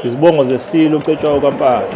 Izibongo zeSilo uCetshwayo kaMpande.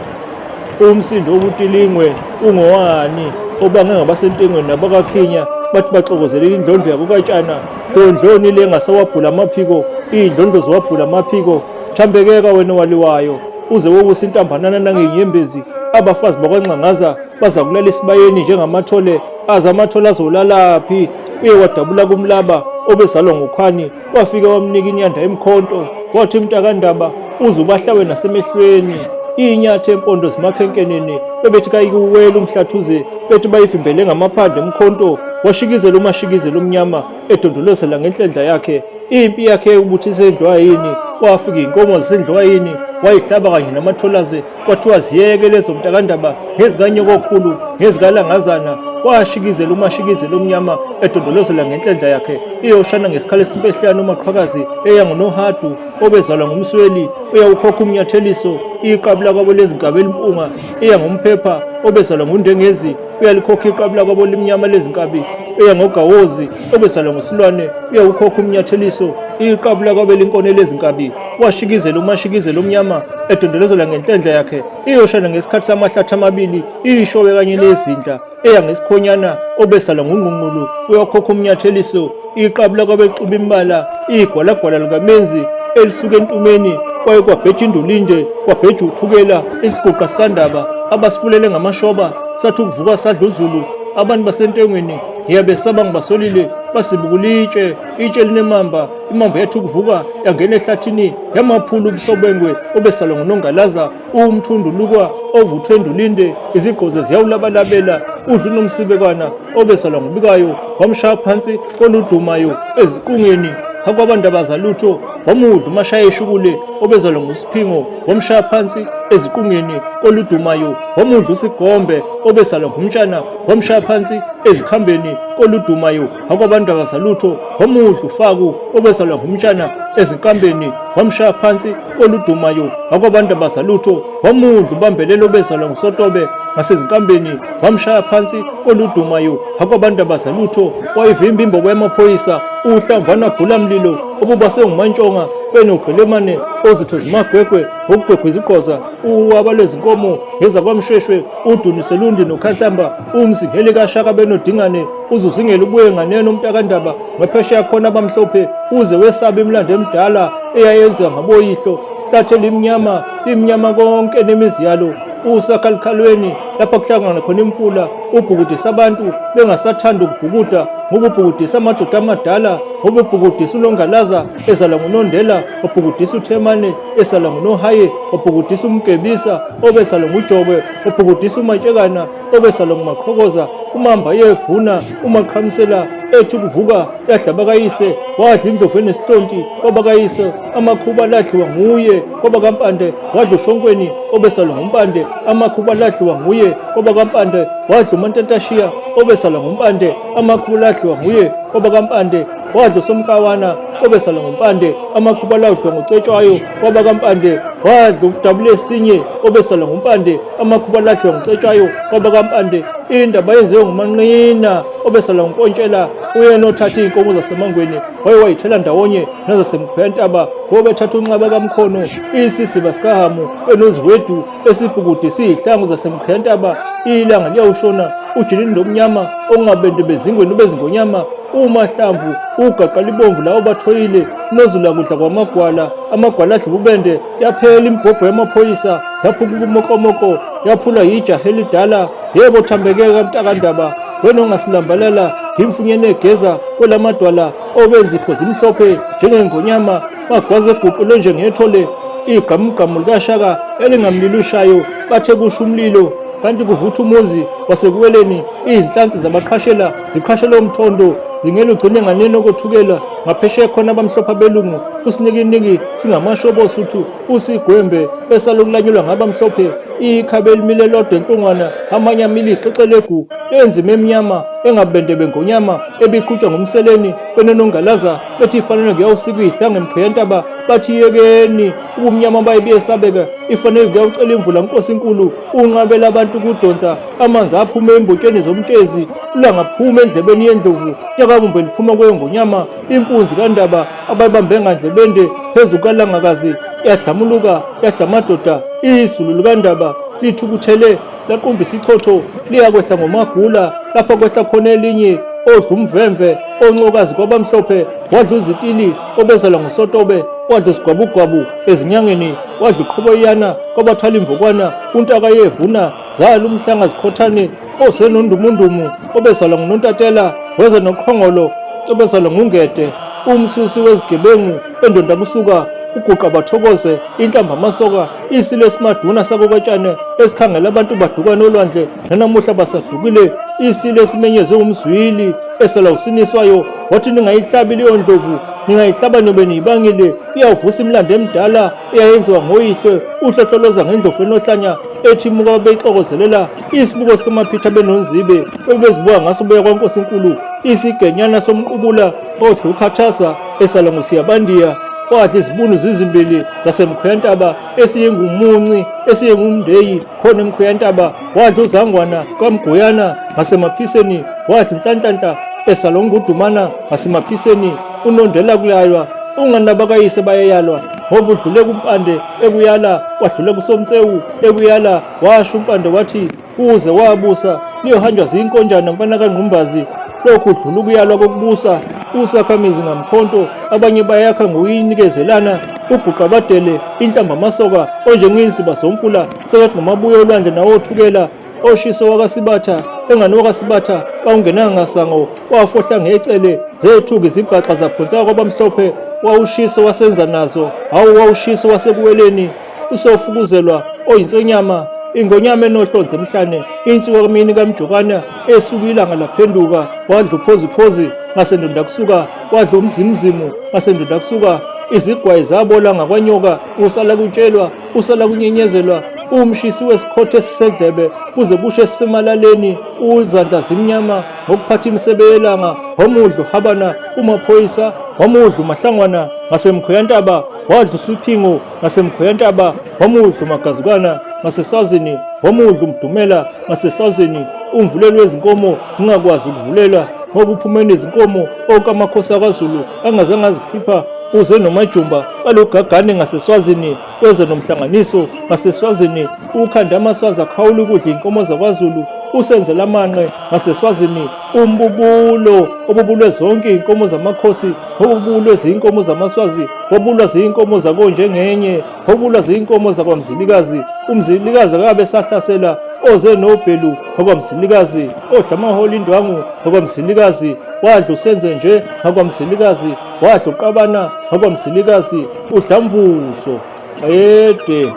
Umsindo wobutilingwe ungowani obange ngabaseNtengweni nabakaKhinya bathi baxokozelela indlondlo yakukaTshana dlondloni le ngasewabhula amaphiko iy'ndlondlo ziwabhula amaphiko thambekeka wena waliwayo uze wowusa intambanana nangenyembezi abafazi bakwaNxangaza baza kulala esibayeni njengamathole aze amathole azolalaphi uye wadabula kumlaba obezalwa ngukhwani wafike wamnika inyanda emkhonto wathi mntakandaba uze ubahlawe nasemehlweni iyinyathi empondo zimakhenkeneni bebethi kayikuwela umhlathuze bethi bayivimbele ngamaphande emkhonto washikizela umashikizela omnyama edondolozela ngenhlendla yakhe impi yakhe ubuthise endlwayini wafika inkomo zasendlwayini wayihlaba kanye namatholaze Kwathiwa ziyeke lezo mntakandaba ngezikanyokokhulu ngezikalangazana washikizela umashikizela omnyama edondolozela ngenhlenhla yakhe iyoshana ngesikhala esimpehlane umaqhwakazi eya ngonohadu obezalwa ngumsweli uyawukhokha umnyatheliso iqabula kwabo lezinkabi elimpunga eya ngomphepha obezalwa ngundengezi uyalikhokha iqabula kwabo limnyama lezinkabi eya ngogawozi obezalwa ngusilwane uyawukhokha umnyatheliso iqabula kwabo elinkone lezinkabi washikizela umashikizela omnyama edondolozela ngenhlenhla yakhe iyoshana ngesikhathi samahlathi amabili ishowe kanye nezindla eya ngesikhonyana obesala ngungqungqulu uyokhokha umnyatheliso iqabula kwabexuba imbala igwalagwala likamenzi elisuka entumeni kwaye kwabheja indulinde kwabheja uthukela isiguqa sikandaba abasifulele ngamashoba sathi ukuvuka sadla uzulu abantu basentengweni ngiyabesaba ngibasolile basibukula itshe itshe linemamba Imamba yathi ukuvuka yangena ehlathini yamaphula ubusobengwe obesalwa ngunongalaza uwumthundulukwa ovuthwe endulinde izigqoze ziyawulabalabela udla unomsibekwana obesalwa ngubikayo wamshaya phansi koludumayo eziqungeni akwabandaba zalutho wamudla umashaya eshukule obezalwa ngusiphingo wamshaya phansi eziqungeni koludumayo wamudla usigombe obesalwa ngumtshana wamshaya phansi ezikhambeni koludumayo akwabandaba zalutho wamudla ufaku obezalwa ngumtshana ezinkambeni wamshaya phansi oludumayo akwabantu abazalutho wamudla ubambelelo obezalwa ngusotobe ngasezinkambeni wamshaya phansi oludumayo akwabantu abazalutho wayivimba imbobo yamaphoyisa uhlamvana gulamlilo obubaswe ngumantshonga benogqilemane ozitho zimagwegwe ngokugwegwa izigqoza uwaba lwezinkomo ngezakwamshweshwe uduniselundi nokhahlamba umzingeli kashaka benodingane uzuzingela ubuye nganeno umntakandaba ngaphesheya khona abamhlophe uze wesabe imilando emidala eyayenziwa ngaboyihlo hlathe limnyama limnyama konke nemizi yalo usakhalukhalweni lapha kuhlangana khona imfula ubhukudisa abantu bengasathanda ukubhukuda ngoba ubhukudisa amadoda amadala ngoba ubhukudisa unongalaza ezalwa ngunondela ubhukudisa uthemane esalwa ngunohaye ubhukudisa umgebisa obesalwa ngujobe ubhukudisa umatshekana obesalwa ngumaqhokoza umamba yevuna umaqhamisela ethi ukuvuka yadla bakayise wadla indlovu enesihlonti kwabakayise amakhuba ladliwa nguye kwabakampande wadla ushonkweni obesalwa ngumpande amakhuba ladliwa nguye kwabakampande wadla umantantashiya obesalwa ngumpande amakhuba ladliwa nguye kwabakampande wadla usomkawana obesalwa ngumpande amakhuba ladliwa ngucetshwayo kwabakampande wadla ukudabula esinye obesalwa ngumpande amakhuba ladliwa ngucetshwayo kwabakampande indaba yenziwe ngumanqina obesalwa ngunkontshela uyena othatha iy'nkomo zasemangweni waye wayithela ndawonye nazasemkhuyantaba ngoba ethatha unxaba kamkhono isisiba sikahamu enoziwedu esibhukude siyihlangu zasemkhuyantaba ilanga liyawushona ujinini lomnyama ongabende bezingweni bezingonyama umahlamvu ugaqa libomvu lawo bathoyile nozula kudla kwamagwala amagwala adla ububende yaphela imibhobho yamaphoyisa yaphuka ubumokomoko yaphulwa yijaha elidala yebo thambekeka mntakandaba wena ongasilambalala ngimfunyene egeza kwelamadwala obenzipho zimhlophe njengengonyama bagwaze eguqule njengethole igqamugqamu likashaka elingamlilo ushayo bathe kusho umlilo kanti kuvutha umuzi wasekuweleni izinhlansi zabaqhashela ziqhashela umthondo zingele ugcine nganeno kothukela ngaphesheya khona abamhlophe abelungu usinikiniki singamashobo osuthu usigwembe esalokulanyulwa ngabamhlophe ikhabe elimile lodwa entungwana amanye amile ixexelegu enzima emnyama engabende bengonyama ebiqhutshwa ngumseleni benonongalaza bethi ifanele kuyawusika ihlange mqhiyantaba bathi yekeni ubumnyama bayibiyesabeka ifanele kuyawucela imvula nkosi inkulu unqabela abantu kudonsa amanzi aphume embotsheni zomtshezi ulanga phuma endlebeni yendlovu nyakabumbe liphuma kwengonyama impunzi kandaba abayibambe ngandlebende phezu kalangakazi Yadlamuluka yadla amadoda izulu likandaba lithukuthele laqumba isichotho liyakwehla ngomagula lapho kwehla khona elinye odla umvemve oncokazi kwabamhlophe wadla uzitili obezalwa ngusotobe wadla isigwabugwabu ezinyangeni wadla uqhoboyana kwabathwala imvukwana untaka yevuna zala umhlanga zikhothane osenondumundumu obezalwa ngunontatela weza noqhongolo obezalwa ngungede umsusi wezigebengu endonda kusuka uguqa bathokoze inhlamba amasoka isilo esimaduna sakokatshane esikhangela abantu baduka nolwandle nanamuhla basadukile isilo esimenyezwe umzwili esala usiniswayo wathi ningayihlabi leyo ndlovu ningayihlaba nobe niyibangile iyawuvusa imilando emidala eyayenziwa ngoyihlo uhlohloloza ngendlovu enohlanya ethi imuka beyixokozelela isibuko sikamaphitha benonzibe bebezibuka ngaso beya kwankosinkulu isigenyana somqubula odla ukhathaza esala ngusiyabandiya wadla izibunu zizimbili zasemkhuyantaba esiyengumunci esiyengumndeyi khona emkhuyantaba wadla uzangwana kwamguyana ngasemaphiseni wadla inhlanhlanhla esala ungudumana ngasemaphiseni unondela kulaywa unganabakayise bayeyalwa ngoba udlule kumpande ekuyala wadlula kusomtsewu ekuyala washo umpande wathi uze wabusa liyohanjwa zinkonjana mfana kangqumbazi lokhu udlula ukuyalwa kokubusa usakhamizi ngamkhonto abanye bayakha ngokuyinikezelana uguqa badele inhlamba amasoka onjengeziba zomfula sekathi ngamabuya olwandle nawothukela oshiso wakasibatha engani wakasibatha kawungenanga ngasango wafohla ngecele zethuka izibhaxa zaphonseka kwabamhlophe wawushiso wasenza nazo hawu wawushiso wasekuweleni usofukuzelwa oyinsonyama ingonyama enohlonze emhlane insuka kamini kamjokana esuka ilanga laphenduka wadla uphoziphozi ngasendonda kusuka wadla umzimzimu ngasendonda kusuka izigwayi zabola ngakwanyoka usala kutshelwa usala kunyenyezelwa umshisi wesikhothe esisedlebe kuze kushe esisemalaleni uzandla zimnyama ngokuphatha imisebe yelanga wamudla uhabana umaphoyisa wamudla umahlangwana ngasemkhuyantaba wadla usiphingo ngasemkhuyantaba wamudla umagazukana ngasesazini wamudla umdumela ngasesazini umvuleli wezinkomo zingakwazi ukuvulelwa ngoba uphumeni izinkomo onke amakhosi akwaZulu angazange azikhipha uze nomajumba balugagane ngaseswazini weze nomhlanganiso ngaseswazini ukhanda amaswazi akhawula ukudla inkomo zakwaZulu usenzela amanqe ngaseswazini umbubulo obubulwe zonke inkomo zamakhosi obubulwe zinkomo zamaswazi wabulwa zinkomo zakonjengenye wabulwa zinkomo zakwamzilikazi umzilikazi akabe sahlasela oze nobhelu wakwamzilikazi odla amaholi indwangu wakwamzilikazi wadla usenze nje wakwamzilikazi wadla uqabana wakwamzilikazi udlamvuso bayede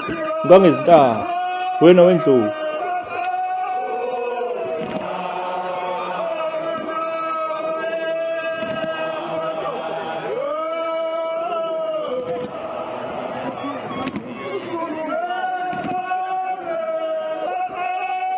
ngangezintaba wena wendlovu.